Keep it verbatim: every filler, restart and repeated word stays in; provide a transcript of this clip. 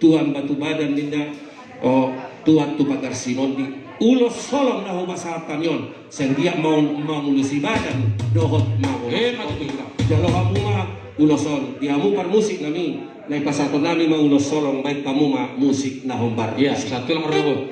Tuan Batu Badan ninna, o, Tuan tu pagar Sinondi. Ulos holong na hupasahat hami on, sian dia mau mamulusi badan dohot mau. Eh, mati. Jalo hamu ma ulos on di hamu parmusik nami, na ipasahaton nami ma ulos holong, baen hamu ma musik na hombar. Iya, satu lang rogo.